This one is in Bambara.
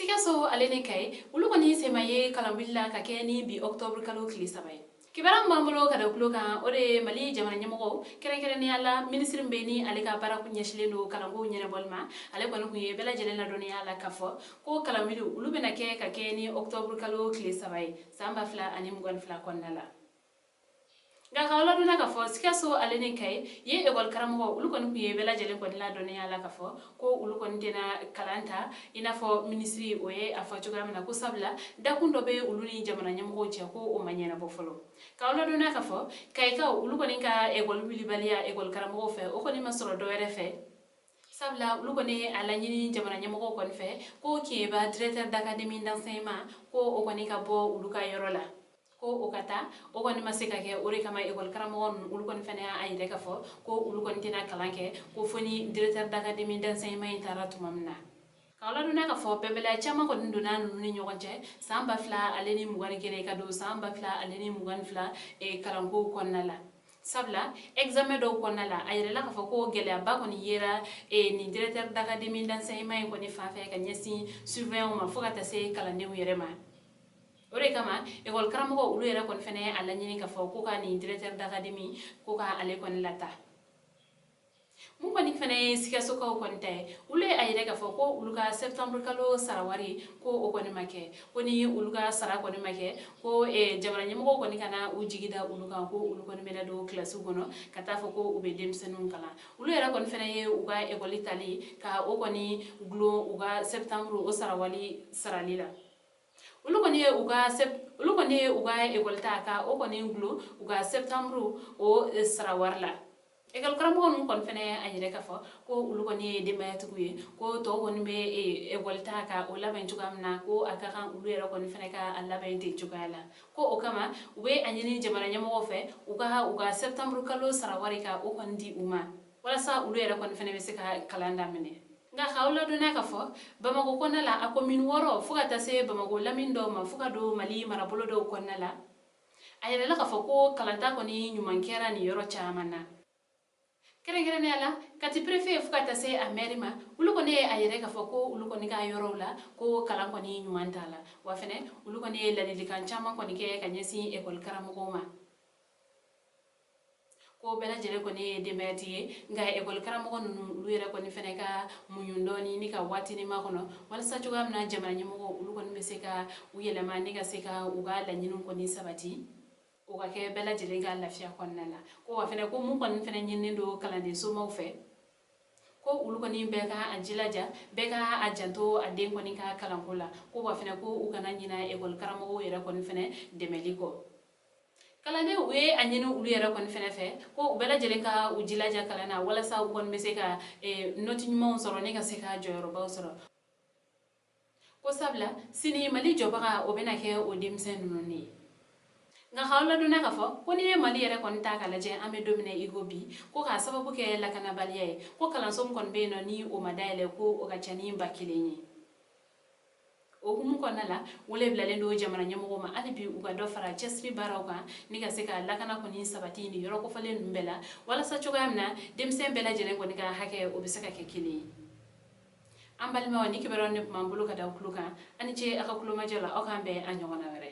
Sikaso ale ni Kayi, olu kɔni sen ma ye kalanwuli la ka kɛ ni bi octobre kalo tile 3 ye. Kibaruya min b'an bolo ka da tulo kan, o de ye Mali jamana ɲɛmɔgɔw, kɛrɛnkɛrɛnnenya la minisiri min bɛ ni ale ka baara kun ɲɛsilen don kalanko ɲɛnabɔli ma, ale kɔni kun ye bɛɛ lajɛlen ladɔnniya la k'a fɔ ko kalanwuli olu bɛna kɛ ka kɛ ni octobre kalo tile 3 ye san 2022 kɔnɔna la. Nka k'aw ladɔnniya k'a fɔ Sikaso ale ni Kayi ye ekɔli karamɔgɔ, olu kɔni tun ye bɛɛ lajɛlen kɔni ladɔnniya la k'a fɔ ko olu kɔni tɛna kalan ta i n'a fɔ minisiri o ye a fɔ cogoya min na, ko sabula dakun dɔ bɛ olu ni jamana ɲɛmɔgɔw cɛ ko o ma ɲɛnabɔ fɔlɔ. K'aw ladɔnniya k'a fɔ Kayikaw olu kɔni ka ekɔli wulibaliya ekɔli karamɔgɔw fɛ, o kɔni ma sɔrɔ dɔwɛrɛ fɛ, sabula olu kɔni ye a laɲini jamana ɲɛmɔgɔw kɔni fɛ ko Keɲeba directeur d'académie d'enseignement ko o kɔni ka bɔ olu ka yɔrɔ la, ko o ka taa. O kɔni ma se ka kɛ. O de kama ekɔli karamɔgɔ ninnu olu kɔni fana y'a yira k'a fɔ ko olu kɔni tɛna kalan kɛ ko fo ni directeur d'académie d'enseignement in taara tuma min na. K'aw ladɔnniya k'a fɔ bɛnbaliya caman kɔni donna ninnu ni ɲɔgɔn cɛ san 2021 ka don san 2022 kalanko kɔnɔna la, sabula examen dɔw kɔnɔna la, a yirala k'a fɔ ko gɛlɛyaba kɔni yera nin directeur d'académie d'enseignement in kɔni fan fɛ ka ɲɛsin surveillant ma fo ka taa se kalandenw yɛrɛ ma. O de kama ekɔli karamɔgɔ olu yɛrɛ kɔni fana ye a laɲini k'a fɔ ko ka nin directeur d'académie ko ka ale kɔni lata. Mun kɔni fana ye Sikasokaw kɔni ta ye, olu ye a yira k'a fɔ ko olu ka septembre kalo sara wari ko o kɔni ma kɛ, ko ni olu ka sara kɔni ma kɛ, ko jamana ɲɛmɔgɔw kɔni kana u jigi da olu kan ko olu kɔni bɛna don kilasiw kɔnɔ ka taa fɔ ko u bɛ denmisɛnninw kalan. Olu yɛrɛ kɔni fana ye u ka ekɔli tali ka o kɔni gulon u ka septembre o sara wari sarali la. Olu kɔni ye u ka ekɔli ta ka o kɔni gulon u ka septembre o sara wari la. Ekɔli karamɔgɔ ninnu kɔni fana ye a yira k'a fɔ ko olu kɔni ye denbayatigiw ye, ko tɔw kɔni bɛ ekɔli ta ka o labɛn cogoya min na, ko a ka kan olu yɛrɛ kɔni fana ka a labɛn ten cogoya la. Ko o kama u bɛ a ɲini jamana ɲɛmɔgɔw fɛ u ka septembre kalo sara wari ka o kɔni di u ma walasa olu yɛrɛ kɔni fana bɛ se ka kalan daminɛ. Nka k'aw ladɔnniya k'a fɔ Bamakɔ kɔnɔna la, a commune 6 fo ka taa se Bamakɔ lamini dɔw ma fo ka don Mali marabolo dɔw kɔnɔna la, a yirala k'a fɔ ko kalanta kɔni ɲuman kɛra nin yɔrɔ caman na, kɛrɛnkɛrɛnnenya la Kati préfet fo ka taa se a maire ma. Olu kɔni ye a yira k'a fɔ ko olu kɔni ka yɔrɔw la ko kalan kɔni ɲuman t'a la. Wa fɛnɛ olu kɔni ye ladilikan caman kɔni kɛ ka ɲɛsin ekɔli karamɔgɔw ma, ko bɛɛ lajɛlen kɔni ye denbayatigi ye, nka ekɔli karamɔgɔ ninnu olu yɛrɛ kɔni fɛnɛ ka muɲu dɔɔni ni ka waatinin makɔnɔ walasa cogoya min na jamana ɲɛmɔgɔw olu kɔni bɛ se ka u yɛlɛma ni ka se ka u ka laɲiniw kɔni sabati, o ka kɛ bɛɛ lajɛlen ka lafiya kɔnɔna la. Ko wa fɛnɛ ko mun kɔni fɛnɛ ɲininen don kalanden somaw fɛ, ko olu kɔni bɛɛ ka a jilaja, bɛɛ ka a janto a den kɔni ka kalanko la. Ko wa fɛnɛ ko u kana ɲina ekɔli karamɔgɔw yɛrɛ kɔni fɛnɛ dɛmɛli kɔ. Kalandenw, u ye a ɲini olu yɛrɛ kɔni fɛnɛ fɛ ko u bɛɛ lajɛlen ka u jilaja kalan na walasa u kɔni bɛ se ka nɔti ɲumanw sɔrɔ ni ka se ka jɔyɔrɔbaw sɔrɔ, ko sabula sini Mali jɔbaga o bɛna kɛ o denmisɛn ninnu de ye. Nka k'aw ladɔnniya k'a fɔ ko n'i ye Mali yɛrɛ kɔni ta k'a lajɛ, an bɛ don min na i ko bi, ko k'a sababu kɛ lakanabaliya ye, ko kalanso min kɔni bɛ yen nɔ ni o ma dayɛlɛ, ko o ka ca ni 1000 ye. O hukumu kɔnɔna la, wele bilalen don jamana ɲɛmɔgɔw ma hali bi u ka dɔ fara cɛsiri baaraw kan ni ka se ka lakana kɔni sabati nin yɔrɔ kofɔlen ninnu bɛɛ la, walasa cogoya min na denmisɛn bɛɛ lajɛlen kɔni ka hakɛ o bɛ se ka kɛ kelen ye. An balimaw, ni kibaruyaw ne tun b'an bolo ka da aw tulo kan. Aw ni ce aw ka kulomajɔ la. Aw k'an bɛn an ɲɔgɔnna wɛrɛ.